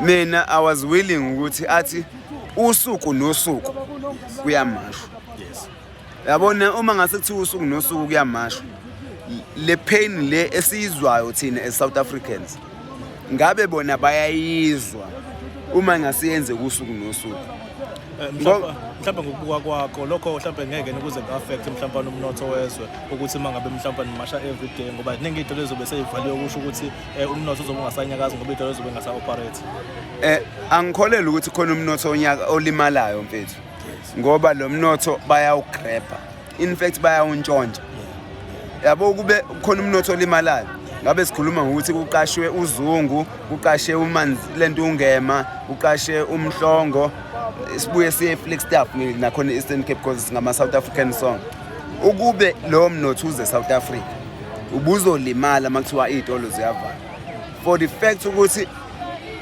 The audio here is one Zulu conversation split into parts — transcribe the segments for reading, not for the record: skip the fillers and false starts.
Mina I was willing ukuthi athi usuku nosuku kuyamashwa. Yabona, uma ngase kuthiwa usuku nosuku kuyamashwa, le pain le esiyizwayo thina as South Africans, ngabe bona bayayizwa uma ngasiyenze kusuku nosuku? Mhlawumbe ngokubuka kwakho lokho, mhlawumbe ngeke kuze ku-affect mhlawumbe umnotho wezwe, ukuthi uma ngabe mhlawumbe nimasha every day, ngoba ziningi iy'tolo ezobe sey'valiwe, kusho ukuthi umnotho uzobe ungasanyakazi ngoba iy'tolo ezobe ngasa-operate? Angikholelwa ukuthi khona umnotho onyaka olimalayo, mfethu, ngoba lo mnotho bayawugrabha, in fact bayawuntshontsha, yabo. Kube khona umnotho olimalayo, ngabe sikhuluma ngokuthi kuqashwe uZungu, kuqashe umanzi lento, ungema kuqashe uMhlongo, sibuye siye eFlagstaff nakhona e-Eastern Cape, because singama-South African song. Ukube lowo mnotho uze South Africa, ubuzolimala uma kuthiwa iy'tolo ziyavala. For the fact ukuthi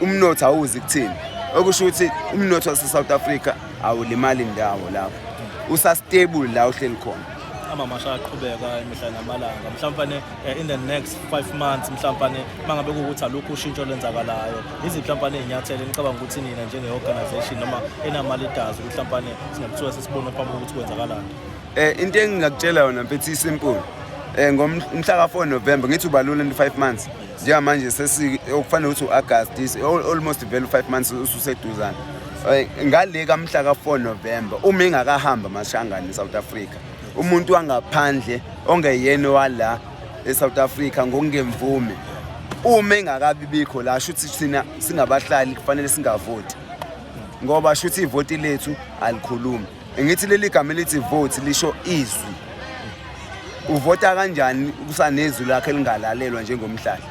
umnotho awuzi kuthini, okusho ukuthi umnotho wase-South Africa awulimali indawo lapho, usastable la uhleli khona. Amamasha aqhubeka imihla namalanga. Mhlawumbe in the next 5 months, mhlawumbe mangabe kuwukuthi alukho ushintsho olwenzakalayo, yiziphi mhlawumbe iy'nyathelo enicabanga ukuthi nina njenge-organization noma enama-leaders ukuthi mhlawumbe singakuthiwa sesibone phambi kokuthi kwenzakalani? Into engingakutshela yona, mfethu, isimple. Ngomhla ka-4 November, ngithi ubalula into 5 months njengamanje, sesi okufanele ukuthi u-August almost vele u-5 months ususeduzane. Ngale kamhla ka-4 November, uma ingakahamba mashangane eSouth Africa, umuntu wangaphandle ongeyena wala eSouth Africa ngokungemvume, uma engakabi bikho la, shuthi thina singabahlali kufanele singavoti, ngoba shuthi ivoti lethu alikhulumi. Ngithi leli gama elithi vote lisho izwi. Uvota kanjani kusanezwi lakhe elingalalelwa njengomhlali?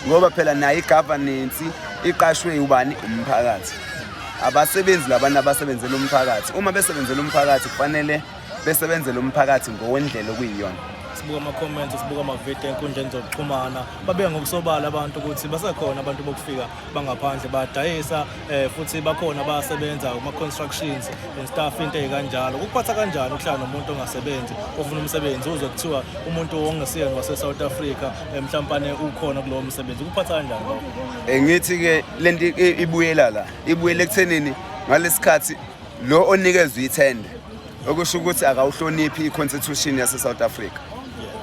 Ngoba phela nayo i-governance iqashwe ubani? Umphakathi. Abasebenzi labantu abasebenzela umphakathi, uma besebenzela umphakathi, kufanele besebenzele umphakathi ngokwendlela okuyiyona. Sibuka ama-comments, sibuka amavidiyo enkundleni zokuxhumana, babeka ngokusobala abantu ukuthi basekhona abantu bokufika bangaphandle badayisa, futhi bakhona abasebenza kuma-constructions and stuff, into ey'kanjalo. Kukuphatha kanjani ukuhlala nomuntu ongasebenzi, ofuna umsebenzi, uzwe kuthiwa umuntu ongesiyena wase-South Africa mhlampane ukhona kulowo msebenzi? Kukuphatha kanjani lokho? Ngithi-ke lento ibuyela la, ibuyela ekuthenini ngalesikhathi lo onikezwe ithenda, okusho ukuthi akawuhloniphi i-constitution yase-South Africa.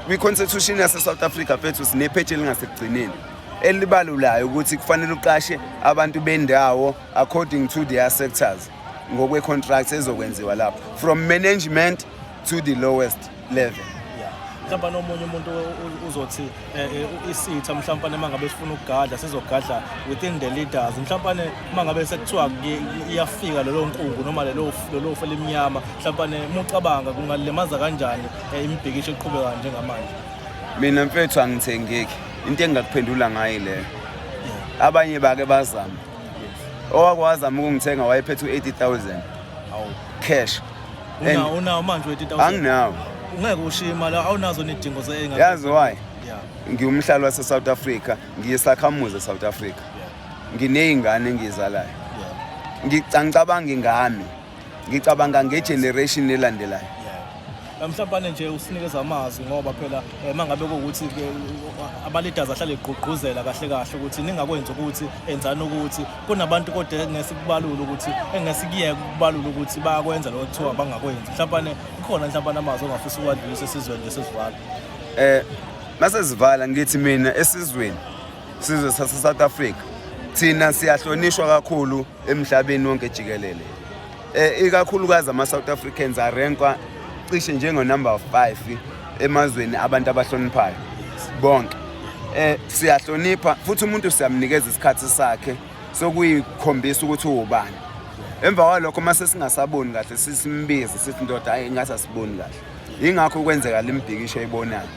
Kwi-constitution yase-South Africa, mfethu, sinepheji elingasekugcineni elibalulayo ukuthi kufanele uqashe abantu bendawo according to their sectors ngokwe-contract ezokwenziwa lapho, from management to the lowest level. Yeah. Mhlawumbe nomunye umuntu uzothi isitha mhlawumbe uma ngabe sifuna ukugadla, sizogadla within the leaders. Mhlawumbe uma ngabe sekuthiwa iyafika lelo nkungu noma lelo fu elimnyama, mhlawumbe mucabanga kungalimaza kanjani imibhikisho eqhubeka njengamanje? Mina, mfethu, angithengeki. Into engingakuphendula ngayo leyo, abanye bake bazama. Owakwazama ukungithenga wayephethe u-80 000 cash. Unawo manje u-80 000? Anginawo. Ungeke ushiye imali, awunazo nezidingo ze Yazi why? Ngiwumhlali wase-South Africa, ngiyisakhamuzi e-South Africa, nginey'ngane engiyizalayo. Angicabangi ngami, ngicabanga ngegeneration elandelayo. Mhlawumbe nje usinikeza amazwi, ngoba phela uma ngabe kuwukuthi ke aba-leaders ahlale egqugquzela kahle kahle ukuthi ningakwenzi ukuthi enzani, ukuthi kunabantu kodwa engesikubalula ukuthi engesikuyeke ukubalula ukuthi bayakwenza lokho kuthiwa bangakwenzi, mhlawumbe kukhona mhlawumbe amazwi ongafisa ukwadlulisa esizweni nje sesivala? Mase sivala, ngithi mina esizweni, sizwe sase South Africa, thina siyahlonishwa kakhulu emhlabeni wonke jikelele, ikakhulukazi ama South Africans arankwa cishe njengo number 5 emazweni abantu abahloniphayo bonke. Siyahlonipha futhi umuntu siyamnikeza isikhathi sakhe sokuyikhombisa ukuthi uwubani. Emva kwalokho, mase singasaboni kahle, sisimbize sithi, "Ndoda, hayi, ngathi asiboni kahle." Ingakho kwenzeka lemibhikisho eyibonayo.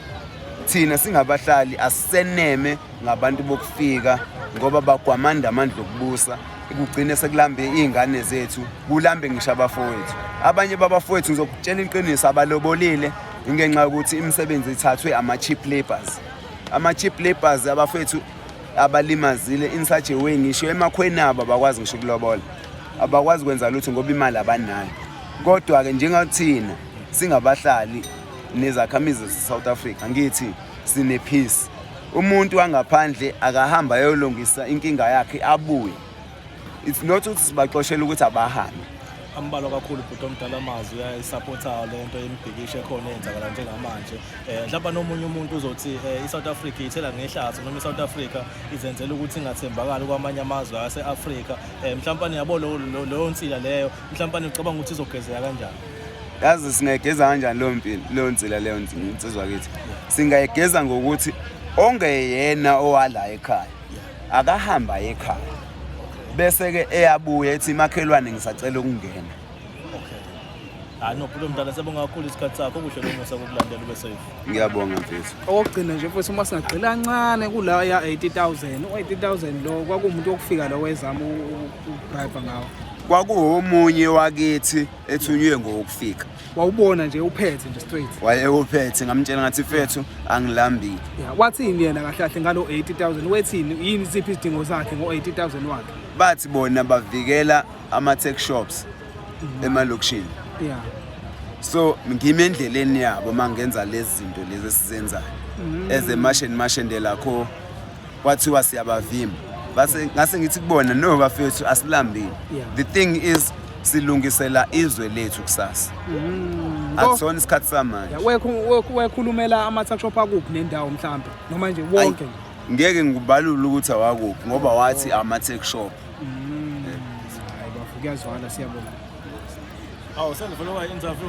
Thina singabahlali asiseneme ngabantu bokufika, ngoba bagwamanda amandla okubusa, kugcine sekulambe iy'ngane zethu, kulambe ngisho abafowethu. Abanye babafowethu, ngizokutshela iqiniso, abalobolile ngenxa yokuthi imisebenzi ithathwe ama-cheap labours. Ama-cheap labours, abafowethu, abalimazile in such a way, ngisho emakhweni abo abakwazi ngisho ukulobola, abakwazi kwenza lutho ngoba imali abanayo. Kodwa-ke njengathina singabahlali nezakhamizi zase-South Africa, ngithi sine-peace. Umuntu wangaphandle akahamba ayolungisa inkinga yakhe abuye. It's not ukuthi sibaxoshela ukuthi abahambe. Ambalwa kakhulu bhuti omdala amazwi ayisapothayo le nto yemibhikisho ekhona eyenzakala njengamanje. Mhlawumbe nomunye umuntu uzothi i-South Africa ithela ngehlazo noma i-South Africa izenzela ukuthi ingathembakali kwamanye amazwe ase-Afrika. Mhlawumbe yabo leyo nsila leyo, mhlawumbe ucabanga ukuthi izogezeka kanjani? Yazi singayigeza kanjani leyo mpilo, leyo nsila leyo nsizwa kithi? Singayigeza ngokuthi ongeyena owala ekhaya akahamba ekhaya, bese-ke eyabuya ethi makhelwane ngisacela ukungena. Okay. Hayi no, bhuti omdala, siyabonga kakhulu isikhathi sakho, okuhle nomusa kokulandela, ube safe. Ngiyabonga mfethu. Okokugcina nje futhi, uma singagxila kancane kula ya 80,000, u-80,000 lo kwakuwumuntu wokufika lo wezama ukubribe ngawo? Kwakuwomunye wakithi ethunywe ngokufika. Wawubona nje uphethe nje straight? Wayewuphethe, ngamtshela ngathi fethu angilambile. Ya, wathini yena kahle kahle ngalo 80,000? Wethini, yini, siphi isidingo sakhe ngo-80,000 wakhe? Bathi bona bavikela ama-tuck shops emalokishini. So ngime endleleni yabo uma ngenza lezi zinto lezi esizenzayo ezemasheni mashende lakho, kwathiwa siyabavimba, base ngase ngithi kubona, no bafethu, asilambile. The thing is silungisela izwe lethu kusasa, akusona isikhathi samanje. Ya, wekhulumela ama-tuck shop akuphi nendawo mhlambe, noma nje wonke nje? Ngeke ngikubalule ukuthi awakuphi ngoba wathi ama-tuck shop. Hayi bafo, kuyazwakala, siyabonga. Awu, sengifuna ukuba interview.